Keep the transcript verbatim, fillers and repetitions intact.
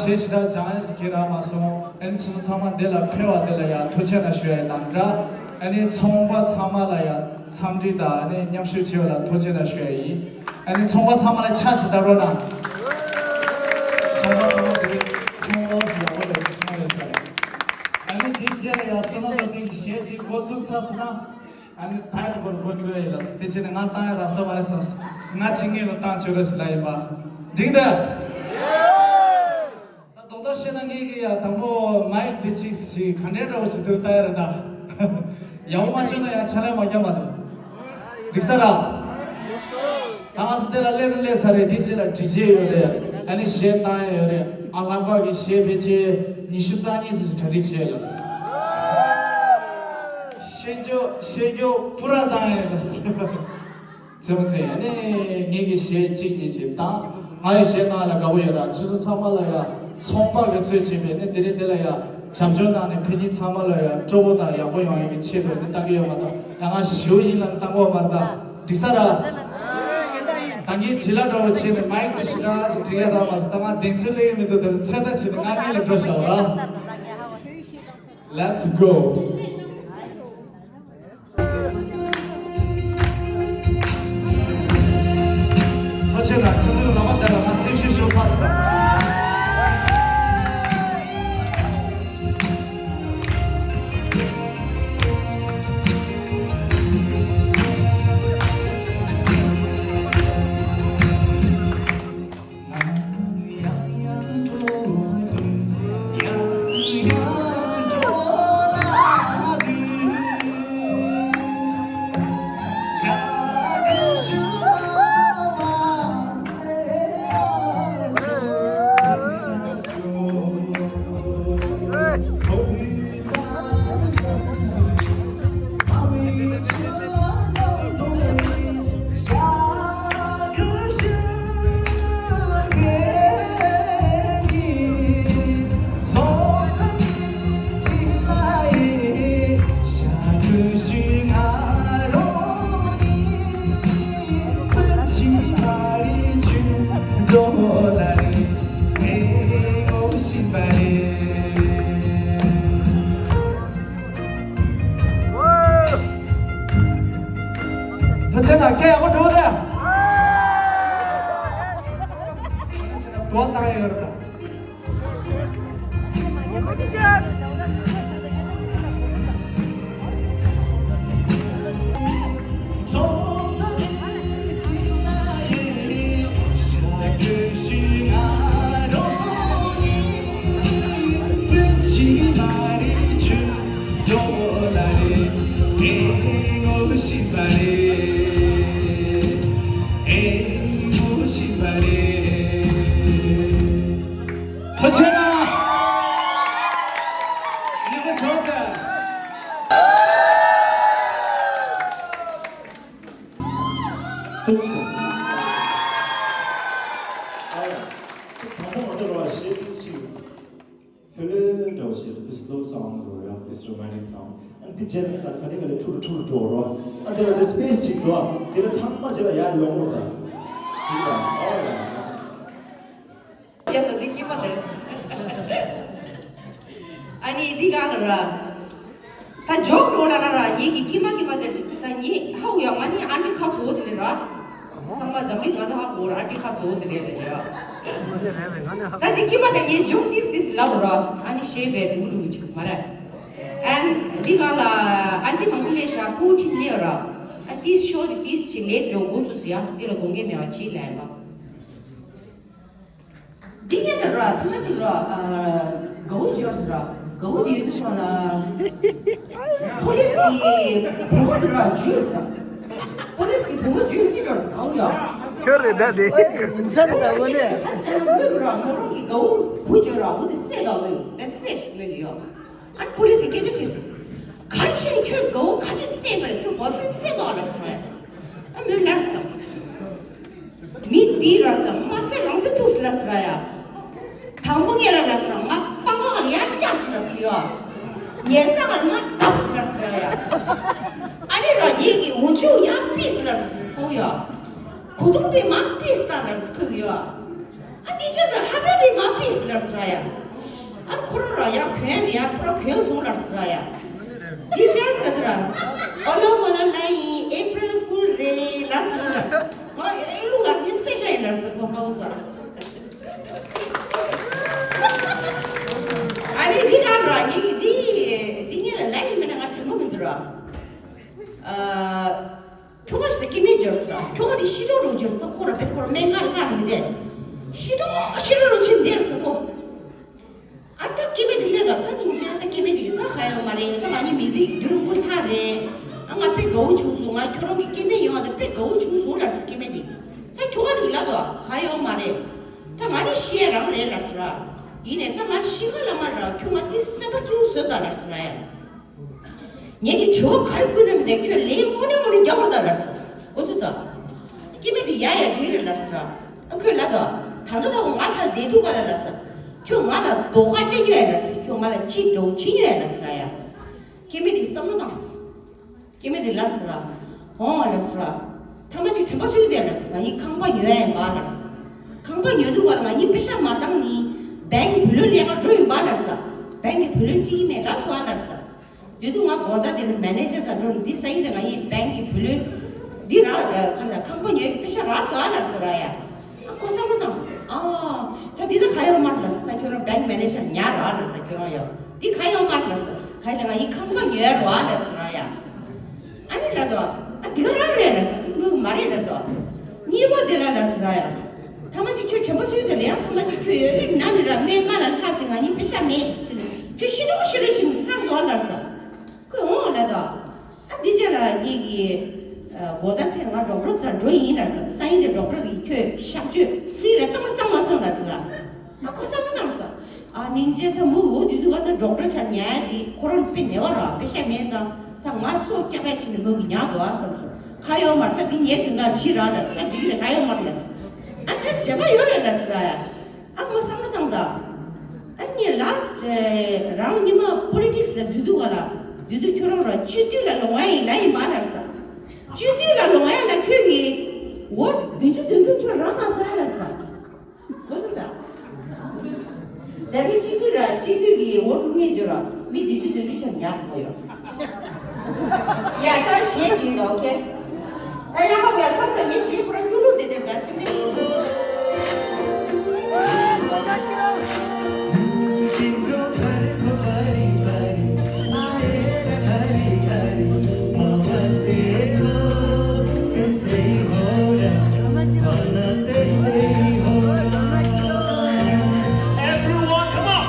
དེ་ཞེ་དྲག་སྦྱང་ཡས་ཟེར་གྱི་རག་མ་སོང་། ཨ་ནི་ཁྱེད་ཚོ་ཚང་མ་འདི་ལ་ཕེབས་པ་འདི་ལ་ཡང་ཐུགས་རྗེ་གནང་ཞུ་ཡས་དང་འདྲ། ཨ་ནི་ཚོང་པ་ཚང་མ་ལ་ཡང་འཚམས་འདྲི་དང་ཨ་ནི་མཉམ་ཞུགས་བྱས་པ་ལ་ཐུགས་རྗེ་གནང་ཞུ་ཡས་ཡིན། ཨ་ནི་ཚོང་པ་ཚང་མ་ལ་ཕྱག་ཞིག་བརྡབ་རོགས་གནང་། ཚོང་པ་ཚང་མ་དེ་རིང་ཚོང་ལོག་ཟེར་ཡག་པོ་ལས་ཚོང་ཡོད་ས་རེད། ཨ་ནི་དེའི་རྗེས་ལ་ཡང་བསོད་ནམས་དང་བསྟུན་གྱི་གཞས་ཅིག་འགོ་བཙུགས་ཚར་སོང་ན། ཨ་ནི་ད་ཡང་འགོ་འགོ་བཙུགས་ཡས་ཡིན་ལགས། དེ་བྱས་ནས་ང་བཏང་ཡས་རག་ས་མ་རེད་བསམས། ང་ཕྱི་ཉིན་ལ་བཏང་ཆོག་རེད་ཟེར་ལབ་ཡིན་པ། འགྲིག་འདུག་ད་རྡོག་རྡོག་བཤད་ན་ངེད་ཀྱི་ཡ་དང་པོ་མའིག་འདི་གཅིག་ཞིག་ག་འདྲའི་འདྲ་བོ་ཞིག་འདུག་ལྟ་ཡ་རེད་ད། ཡག་པོ་མ་བྱུང་ན་ཡང་ཕྱག་ལས་མ་རྒྱབ་མ་འདུག་འགྲིག་ས་ར། ད་ང་ཚོ་དེ་ལ་སླེབས་རེད་སླེབས་ཚར་རེད། འདི་རྗེས་ལ་འབྲི་བྱེད་ཡོད་རེད། ཨ་ནི་གཞས་བཏང་ཡ་ཡོད་རེད། ཨ་ལྷག་པ་གི་གཞས་ཕལ་ཆེར་ཉི་ཤུ་རྩ་གཉིས་ཙམ་ཞིག་གྲ་སྒྲིག་བྱས་ཡོད་ལགས། ཤེས་རྒྱུ་ཤེས་རྒྱུ་པུ་ར་བཏང་ཡ་ཡོད་ལགས། ཚེ་མ་ཚེ་ཨ་ནི་ངེད་ཀྱི་གཞས་གཅིག་གཉིས་ཅིག་བཏང་། ང་ཡི་གཞས་བཏང་ལ་དགའ་པོ་ཡོད་ར། ཁྱེད་ཚོ་ཚང་མ་ལ་ཡ་ཚོང་པ་གི་གཙོས་བྱས་པའི་ནི་དེ་རིང་འདི་ལ་ཡ་བྱམས་སྐྱོང་གནང་ནས་ཕན་ཚུན་ཚང་མ་ལ་ཡ་སྤྲོ་པོ་དང་ཡག་པོ་ཡོང་ཡག་གི་ཆེད་དུ་ནི་བཏང་གི་ཡོད་མ་གཏོགས་ཡ་ང་ཞེའུ་ཡིན་ལ་ནི་བཏང་གི་ཡོད་མ་རེད་ད། འགྲིག་ས་ར། ད་ངས་བྲིས་ལ་འདྲ་བོ་བྱས་ནས་མའིག་དེ་ཞེ་དྲག་ཞིག་བྲིས་ཡ་རག་མ་སོང་། ད་ང་གདེང་ཚོད་སླེབས་ཀྱི་མི་འདུག་དེ་ཚོད་ལྟ་བྱས་ནས་ང་གཉིད་ལ་འགྲོ་བཞག་ར། Let's go. ཕ་ཆེ་ན་ཆུ་ཚོད་ལ་མ་བསྡད་ལ་ང་སེམས་ཤུགས་ཤོར་ཕ་སི་ད། ད་ཆེ་ན་སྐད་ཡག་པོ་འགྲོ་དེ། དོ་བཏང་ཡོད་རེད་ད། ཕ་ཆེ་ན། ཡག་པོ་བྱུང་ཟེར། ཐུགས་རྗེ་ཆེ། ཨ་ཡ། དང་པོ་ང་ཚོ་ར་བ་ཞེས་ཞུ། ལྷོད་ལྷོད་འདྲ་བོ་ཞིག་རེད། འདི་སི་ལོ་སའུན་རེད་ཡ། འདི་སི་རོ་མན་ཊིག་སའུན། ཨ་འདི་རྗེས་ལ་ད་ག་ནས་ག་ནས་ཁྲུ་རུ་ཁྲུ་རུ་འགྲོ་རོ། ཨ་འདི་ལ་འདི་སི་པེ་སི་ཅིག་འགྲོ། ཨ་འདི་ལ་ཚང་མ་རྗེས་ལ་ཡར་ཡོང་ངོ་ད། འདི་ལ་ཨོ་ཡ། ཡ་ས་འདི་ཁྱི་མ་དེ། ཨ་ནི་འདི་ག་ལ་ར། ད་ཇོག་ལོ་ལ་ན་ར་ངེད་ཀྱི་ཀི་མ་ཀི་མ་དེ་ད་ངེད་ཧ་གོ་ཡ། ང་ནི་ཨན་ཏི་ཁ་ཚོ་དེ་རེད་ར། ཚང་མ་འཛམ་གླིང་ག་ས་ཧ་གོ་ར་ཨན་ཏི་ཁ་ཚོ་དེ་རེད་རེད་ཡ། ད་དེ་ཀི་མ་དེ་ངེད་ཇོག་ཏིས་ཏིས་ལབ་ར། ཨ་ནི་ཤེས་པའི་འགྲུག་འགྲུག་ཅིག་མ་རེད། ཨན་འདི་ག་ལ་ཨན་ཏི་མང་པོ་ལས་ཤ་ཁུ་ཁྲིད་ལེ་ར། ཨ་ཏིས་ཤོ་དེ་ཏིས་ཅི་ལེ་འགྲོ་འགོ་ཚུགས་སུ་ཡ། དེ་ལ་དགོངས་འགལ་མེད་པ་ཅི་ལབ་ཡིན་པ། འདི་ངས་ད་ར་ཐ་མ་ཅིག་ར། ཨ་དགའ་བོ་འབྱོར་སི་ར། དགའ་བོ་དེའི་ཚོ་ལ་པོ་ལིས་ཀྱི་བུ་མོ་དེ་ར་འཇུས་སི། པོ་ལིས་ཀྱི་བུ་མོ་འཇུས་ཅི་འགྲོ་སི་ཨའུ་ཡ། ཁྱོད་རེད་ད་དེ། ཡིན་ས་རེད་ད་འོ་ནས། ཧ་སི་ད་ར་མོ་རང་གི་དགའ་བོ་བུ་འཇུས་ར་འོ་དེ་སེ་ད་བས་དེ་སེ་སི་མེད་གི་ཡོ། ཨ་པུ་ལི་སི་སྐད་ཆ་དྲིས། ག་རེ་བྱས་ནས་ཁྱོད་དགའ་བོ་ག་ཅི་བསད་པ་རེད། ཁྱོད་བོའི་ཕྲེང་བསད་དོ་ལབ་སོང་ངས། ཨ་མོས་ལབ་སོང་། མི་འདིས་ལབ་སོང་། མ་བསད་རང་བསད་ཐུབ་སོང་ལབ་སོང་ར་ཡ། དང་པོ་ངས་ལབ་ལབ་སོང་། ང་སྤང་ཁ་ལ་ཡར་བཀྱགས་སོང་ལབ་སོང་ཡ། ཉལ་ས་ལ་མར་བརྡབས་སོང་ལབ་སོང་ར་ཡ། ཨ་ནི་ར་ངེད་ཀྱི་འོག་ཆུ་ཡར་ཕུད་སོང་ལབ་སོང་ཁོ་ཡ། གོས་ཐུང་པས་མར་ཕུད་སོང་ལབ་སོང་ཁོ་ཡ། ཨ་འདི་ཅི་ཟེར་ཧ་ Baby, my piece ལབ་ཟེར་ཡ། ཨ་ཁོ་རང་ར་ཡ་གོན་དེ་ཡ་ཁོ་རང་གོན་སོང་ལབ་ཟེར་ཡ། འདི་ཅན་ཟེར་དེ་ར། ཨོ་ལོ་མོ་ལོ་ལ་ཡིན། April Fool རེད་ལབ་ཟེར་ལབ། ང་ཨེ་ལུ་ང་འདི་སེ་ཤ་ཡིན་ལབ་ཟེར་ཁོ་ཧ་གོ་ས། ཨ་ནི་འདི་ག་ར་ངེད་ཀྱི་འདི་འདི་ངེད་ལ་ལ་ཡིན་མིན་ན་ང་དྲན་པ་མི་འདུག་ར། ཨ། ཁྱོ་ག་ཞིག་ད་སྐྱེ་དམན་འབྱོར་སོང་། ཁྱོ་ག་དེ་ཤི་གྲོགས་རུ་འབྱོར་སོང་། ཁོ་ར་བེད་ཁོ་ར་སྨན་ཁང་ལ་ལྷག་མི་བསྡད། ཤི་གྲོགས་ཤི་གྲོགས་རུ་ཕྱིན་བསྡད་སོང་ཁོ། ཨ་ད་སྐྱེ་དམན་དེ་སླེབས་ད་ད་ཉིན་ཅན་ད་སྐྱེ་དམན་དེ་གི་ད་ཧ་ཡོད་མ་རེད། ད་ང་གཉིས་མི་ཚེ་རྒྱུན་རིང་པོ་ལྷག་རེད། ཨ་ང་དཔེ་དགའ་བོ་བྱུང་སོང་། ང་ཁྱོ་རང་གི་སྐྱེ་དམན་ཡོང་བ་དེ་དཔེ་དགའ་བོ་བྱུང་སོང་ལབ་སོང་སྐྱེ་དམན་དེ། ད་ཁྱོ་ག་དེ་གི་ལབ་ད་ཧ་ཡོད་མ་རེད། ད་ང་ནི་ཤི་ཡ་རང་རེད་ལབ་སོང་ར། ཡིན་ནས་ད་ང་ཤི་ག་ལ་མ་ར་ཁྱོ་ང་དེ་སེམས་པ་སྐྱིད་པོ་བཟོས་ད་ལབ་སོང་ར་ཡ། ངས་ཀྱི་དྲི་བ་ག་རེ་བསྐུར་ན་མི་འདུག་ཁྱོད་ལན་དངོས་གནས་དངོས་གནས་རྒྱག་དགོས་ད་ལབ་སོང་། གོ་ཚོད་ཙང་། སྐྱེ་དམན་དེ་ཡ་ཡ་འགྲིག་རེད་ལབ་སོང་། ཨ་ཁོས་ལབ་དོ། ད་ལྟ་ད་ང་ཆ་བསྡད་འདུག་ག་ལ་ལབ་སོང་། ཁྱོད་ང་ལ་རྡོག་ཁ་སྤྲད་ཉོས་ཡ་ལབ་སོང་། ཁྱོད་ང་ལ་ཅི་འགྲོ་ཅི་ཉོས་ཡ་ལབ་སོང་ཡ། སྐྱེ་དམན་དེ་བསམ་བློ་བཏང་སོང་། སྐྱེ་དམན་དེ་ལབ་སོང་ར། ཨོ་ལབ་སོང་ར། ཐ་མ་ཅིག་དྲན་པ་གསོས་ཏེ་ལབ་སོང་། ང་ཡི་ཁང་པ་ཉོས་ཡ་ཡིན་པ་ལབ་སོང་། ཁང་པ་ཉོས་འདུག་ག་ལ་ང་ཡི་པེ་ཤ་མ་བཏང་ནི། བེང་བུ་ལོན་ལས་ཀ་འགྲོ་ཡིན་པ་ལབ་སོང་། བེང་གི་བུ་ལོན་སྤྲད་ཀྱི་མེད་ལབ་སོང་ཨ་ལབ་སོང་། དེ་དུས་ང་དགོང་དག་དེ་ལ་མེ་ནེ་ཇར་ཚ་འགྲོ་ནི་འདི་ས་ཡིན་དེ་ང་ཡི་བེང་གི་བུ་ལོན་འདི་རག་ཨ་ཁང་པ་ཉོས་ཀྱི་པེ་ཤ་རག་སོང་ཨ་ལབ་ཟེར་ར་ཡ། ཨ་ཁོ་བསམ་བློ་བཏང་སོང་། ཨ་ད་འདི་ད་ག་ཡོད་མ་རེད་ལབ་ཟེར། ད་ཁྱོད་རང་བེང་མེ་ནེ་ཇར་ཉར་རོགས་ཨ་ལབ་ཟེར། ཁྱོད་རང་ཡོད་འདི་ག་ཡོད་མ་རེད་ལབ་ཟེར། ག་ཡིན་ལ་ང་ཡི་ཁང་པ་ཉོས་རོགས་ཨ་ལབ་ཟེར་ར་ཡ། ཨ་ནི་ལབ་དོ། ཨ་འདི་ག་རང་རེད་ལབ་ཟེར། དངུལ་མ་རེད་ལབ་དོ། གཉིས་པ་དེ་ལ་ལབ་ཟེར་ར་ཡ། ཐ་མ་ཅིག་ཁྱོད་དྲན་པ་གསོས་དེ་ལ་ཡང་ཐ་མ་ཅིག་ཁྱོད་ཡོད་ཡོད་ན་ནི་ར་སྨན་ཁང་ལ་ལྷག་ཅིག་ང་གཉིས་པེ་ཤ་མེད་ཅི་ལ་ཁྱོད་ཤི་ནོ་ཤི་རོ་ཅིག་ལྷག་བཟོ་ལབ་ཟེར། ཁོས་འོང་ལབ་དོ། ཨ་འདི་ཅི་ར་ངེད་ཀྱི་དགོང་དག་ཚེ་ང་ཌོག་ཊར་རྩར་འགྲོ་ཡིན་ལབ་ཟེར། སང་ཉིན་དེ་ཌོག་ཊར་གིས་ཁྱོད་གཤག་བཅོས་ཧྥི་རི་ལ་བཏང་བཏང་མ་སོང་ལབ་ཟེར་ར། ཨ་ཁོ་བསམ་བློ་བཏང་ས། ཨ་ནིང་ཅན་ད་མུ་འུ་དུས་དུས་ག་ད་ཌོག་ཊར་ཆ་ཉལ་ཡ་དེ་ཁོ་རང་དཔེ་ནད་པ་ར་པེ་ཤ་མེད་ཙང་ད་ང་སོ་སྐྱ་པས་ཕྱིན་ནས་མུ་གི་ཉལ་འདུག་ཨ་བསམ་སོང་། ཁ་ཡོད་མར་ད་འདི་ཉལ་དུས་ད་ཕྱི་ར་ལ་ས་ད་འགྲིག་རེད། ཁ་ཡོད་མར་ལ་ས། ཨ་ད་བྱེད་པ་ཡོད་རེད་ལ་ས་ར་ཡ། ཨ་མོ་བསམ་བློ་བཏང་ད། ཨ་ངས་ལ་ས་རང་ཉི་མ་པོ་ལི་ཊིག་སི་ལ་འཛུལ་དུས་ག་ལ་དུས་དུས་ཁྱོད་རང་ར་སྤྱི་འཐུས་ལ་ལོང་ཡ་ཡིན་ལ་ཡིན་མ་ལ་ས། སྤྱི་འཐུས་ལ་ལོང་ཡ་ལ་ཁྱོད་ཀྱིས་འོ་བདུན་ཅུ་དོན་དྲུག་ཁྱོད་རག་མ་ས་ལ་ས། གོ་སོང་ས། ད་རེས་སྤྱི་འཐུས་ར་སྤྱི་འཐུས་ཀྱི་འོ་དྲུག་ངེས་འབྱོར་ར་མི་བདུན་ཅུ་དོན་དྲུག་ཆ་ཉར་གོ་ཡོད། ཡ་ད་གཞས་ཅིག་འདུག་ཨོ་ཁེ། ད་ཡ་ཧོ་ཡ་ཚང་ད་ངས་གཞས་པུ་ར་སྐྱོ་ལུགས་དེ་འདྲ་འདྲ་སེམས་ནས། Everyone, come on!